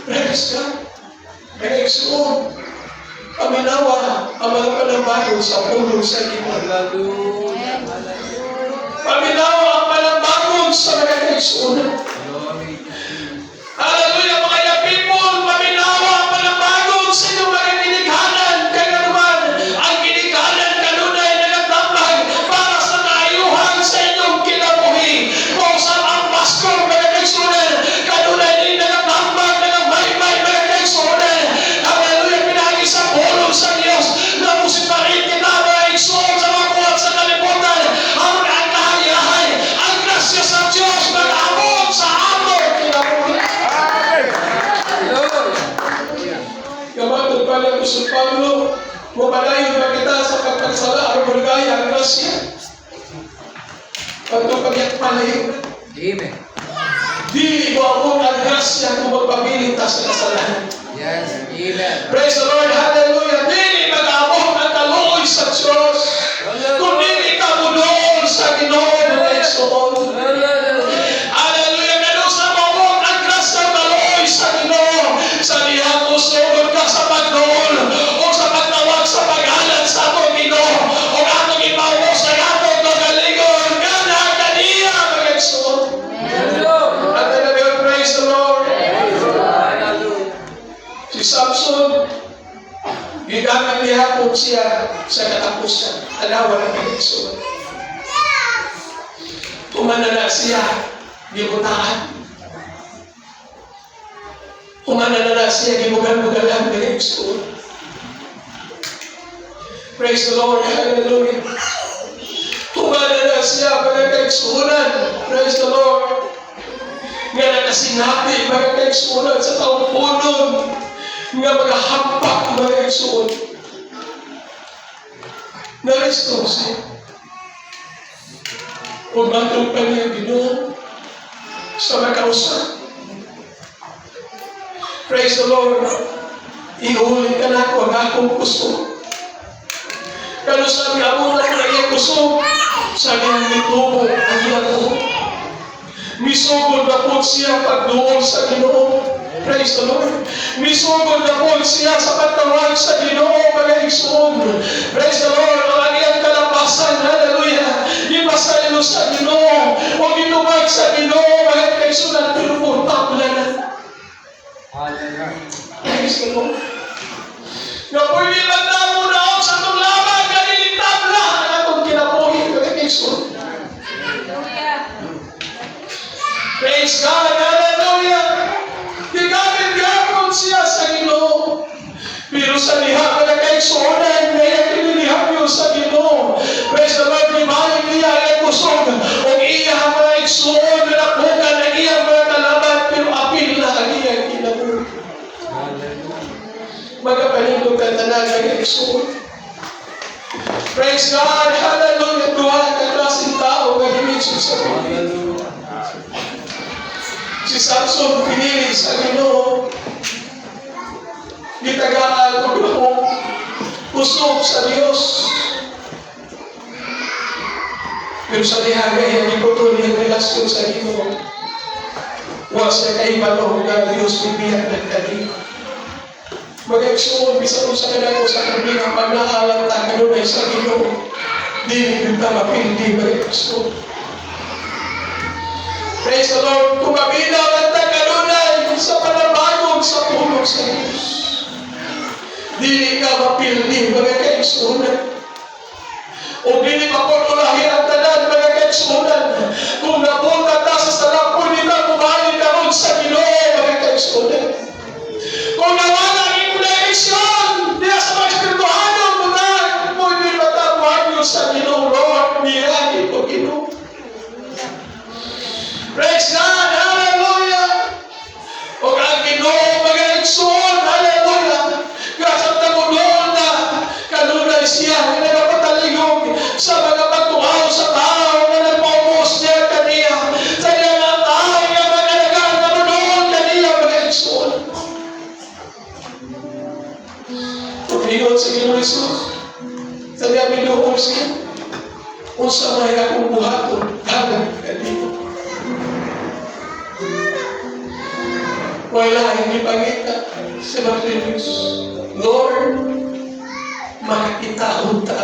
Praise God. Mga igsoon, paminawa ang mga panambagon sa pulong sa Ginoo. Hallelujah. Paminawa ang panambagon sa mga kaigsuonan. Glory to Jesus. Hallelujah, mga people, paminawa ni Apostol Pablo, mapadayon ba kita sa pagpasala aron mulugay ang grasya? Pagtupag palayo. Amen. Dili moabot ang grasya kung magpabilin ta sa kasalanan. Yes. Amen. Praise the Lord, hallelujah. Dili mag-abot ang kaluoy sa Diyos kung dili ka muduol sa Ginoo, mga igsoon. Hallelujah. Hallelujah. Kanus-a moabot ang grasya, kaluoy sa Ginoo? Sa dihang usugod ka sa pagduol o sa pagtawag sa paghalad sa atong Ginoo o atong ipaubos ang atong kaugalingon nga kaniya, mga igsoon. Hallelujah. At talagang praise the Lord. Hallelujah. Si Samson, gigamit gihapon siya sa katapusan. Tanawa ng mga igsoon. Humana na siya, gibutaan. Humana na siya, gibugal-bugalan, mga igsoon. Praise the Lord, hallelujah. Humana na siya, mga kaigsuonan. Praise the Lord. Nga nakasinabi, mga kaigsuonan, sa taong-punon nga mga hampak, mga igsoon. Naresto siya. Ug matong pa niya Ginoo sa makausa. Praise the Lord. Ihuli ka nako ang akong kusog. Pero sa amo na ang iyang kusog, sa iyang mitubo ang iyang buhok. Misugod na po siya pagduol sa Ginoo. Praise the Lord. Misugod na po siya sa pagtawag sa Ginoo, mga igsoon. Praise the Lord. Ang iyang kalapasan, hallelujah, ipasaylo sa Ginoo. O gitubag sa Ginoo, mga kaigsuonan, pero portable na. Hallelujah. Praise the Lord. Nga pwede man namo naog sa atong lamang, dili tabla ang atong kinabuhi, mga kaigsuonan. Hallelujah. Praise God, hallelujah. Gigamit gapon siya sa Ginoo. Pero sa diha, mga kaigsuonan, kaya kinilihapyo sa Ginoo. Praise the Lord, ibalik niya ang kusog. O iya ang mga igsuon na napukan ang iyang mga kalaban, pero apil na ang iyang kinabuhi. Hallelujah. Magapanindog ka tanan, mga igsuon. Praise God, hallelujah. Duha ka klaseng tao nga gimension sa Biblia. Hallelujah. Si Samson, pinili sa Ginoo. Gitagaan og buhok. Kusog sa Dios. Pero sa diha nga iyang giputol iyang relasyon sa Ginoo. Wa siya kahibalo nga Dios bibiyak ng kaniya. Mga igsoon, bisan unsa kadako sa problema, pag naalang ta kanunay sa Ginoo, dili gyud ta mapildi, mga igsoon. Praise the Lord. Kung maminaw ang kanunay sa panabagong sa pulong sa Diyos, dili ka mapildi, mga kaigsuonan. O dili mapagulahi ang tanan, mga kaigsuonan. Kung napunta ta sa sala, pwede ta mubalik karon sa Ginoo, mga kaigsuonan. Kung nawala ang imong direksyon, diya sa mga espirituhanon butang, pwede ba ta muhagyo sa Ginoo, "Lord, niagi ko, Ginoo"? Praise God, hallelujah. O ang Ginoo, mga igsoon, hallelujah. Kasabta mo doon na kanunay siya nga nagapataligog sa mga pagtuaw sa tao nga nagpaubos niya kaniya. Sa iyang mga tao nga mga nalagan na doon kaniya, mga igsoon. Pag-ingon sa Ginoo Jesus, sa diya binuong siya, "Unsa may akong buhaton dagan kanimo?" Wala hindi pangita si Bartimaeus. "Lord, makakita unta."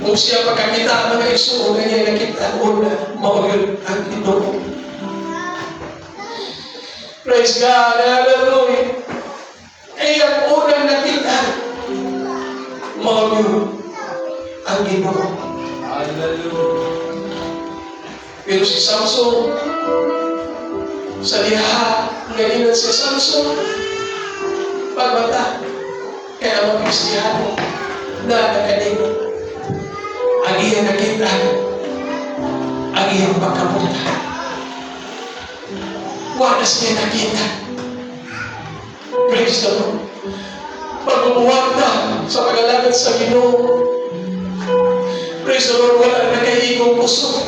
Kung siya pagkakita, mga igsoon, nga niya nakita una, mao yun ang Ginoo. Praise God, hallelujah. Ay ang unang nakita, mao yun ang Ginoo. Hallelujah. Pero si Samson, sa diha nga si Samson, pagbata, kaya ang mga Kristiyano na nakalimot, ang iyang nakita, ang iyang pagkabuta. Wala siya nakita. Praise the Lord. Pagbubuhat na sa pag-alagad sa Ginoo. Praise the Lord, wala na kay igong kusog.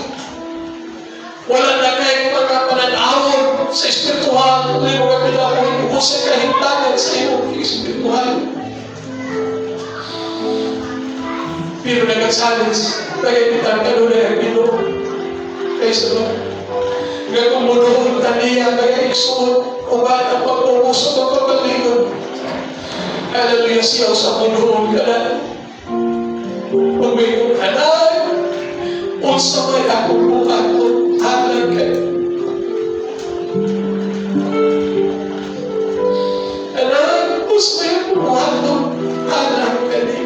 Wala na kay mga pananawon sa espiritual, imo nga kinabuhi, o sa kahimtangan sa imong espiritual. Pero nag-challenge, nagkikita kanunay ang Ginoo. Praise the Lord. Nga kung munuhon ta niya, mga igsoon, uban ang pagpupo sa pagkagalingon. Hallelujah, siya sa munuhon ka na. Pagmingon, "Anak, unsa may akong buhaton alang kay? Anak, unsa may akong buhaton alang kay?"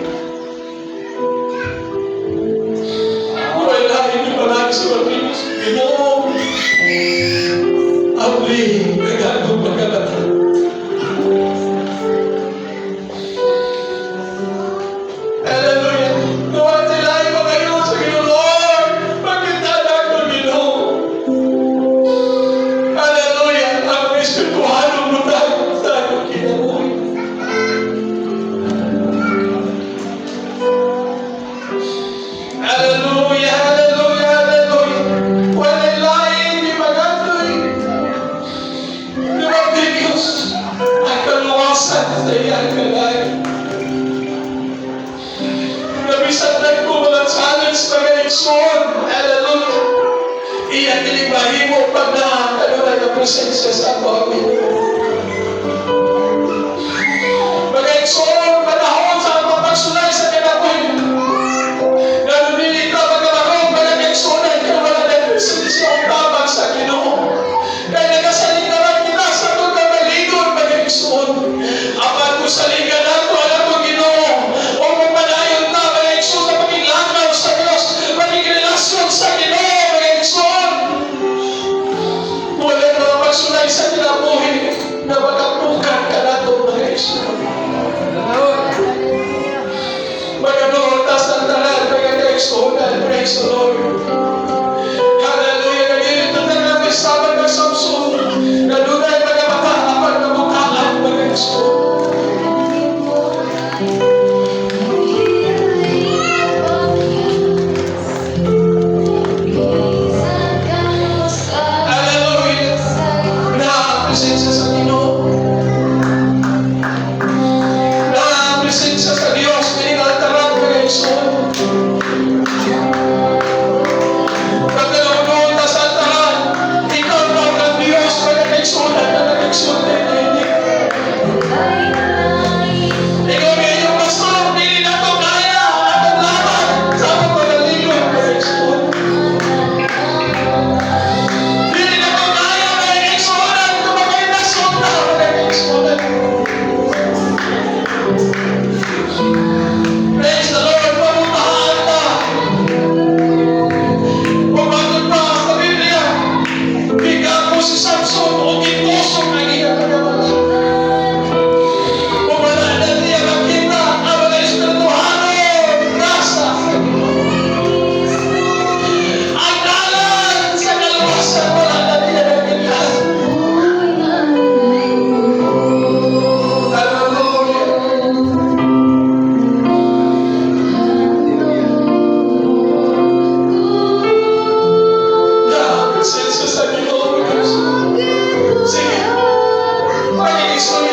Wala, hindi pa lang si Martinez. "Ginoo, abli ang akong pagkabata." Hallelujah. Gawa sila pa kayo sa Ginoo, "Lord, makita na ako, Ginoo. Hallelujah. Ang espirituhanong butang sa akong kinabuhi." Hallelujah, hallelujah, hallelujah. Walay lain di magandoy. Di ba, Diyos, ang kaluwasan sa iyang kalay. Nabisan na ko mga challenge, mga igsoon. Hallelujah. Iya kining mahimo pag na kanunay ang presensya sa ako ang Ginoo. Mga igsoon, panahon sa pagsulay sa kinabuhi. Nga dili ta magkabarong mga kaigsuonan kay wala na presensya o tabang sa Ginoo. Kay nagasalig naman kita sa atong kaugalingon, mga igsoon. Apan kung saligan nato ang atong Ginoo o mapadayon ta, mga igsoon, sa pakiglakaw sa Dios, pakigrelasyon sa Ginoo, mga igsoon. Wala mga pagsulay sa kinabuhi na makapukan ka nato, mga igsoon. Hallelujah. Maganoon ta sa tanan, mga kaigsuonan. Praise the Lord. Hallelujah. Nagilid na nga may sabag ng Samson. Na dunay mga mata apan nabukaan, mga igsoon. Hallelujah. Na ang presensya sa Ginoo. Na ang presensya sa Dios. Pininaltaran, mga igsoon. Pagkalamunoon ta sa altaran, ikaw na ang Diyos, mga kaigsuonan na nag-igsoon hindi. Ikaw nga iyong pastor, dili na ito kaya ang atong laban sa atong pagalingon, mga igsoon. Dili na ito kaya, mga kaigsuonan, kung makainasyon na, mga kaigsuonan. Praise the Lord, pamutahaan ta. Kung bakit pa sa Biblia, bigyan mo si Samson o gitusok ang iyang pagkamata. Kung wala na niya makita ang mga espirituhano nasa sa Ginoo. Ang dalan sa kaluwasan, wala na niya nakita. Hallelujah. Na presensya sa Ginoo. Sige, makikisulya.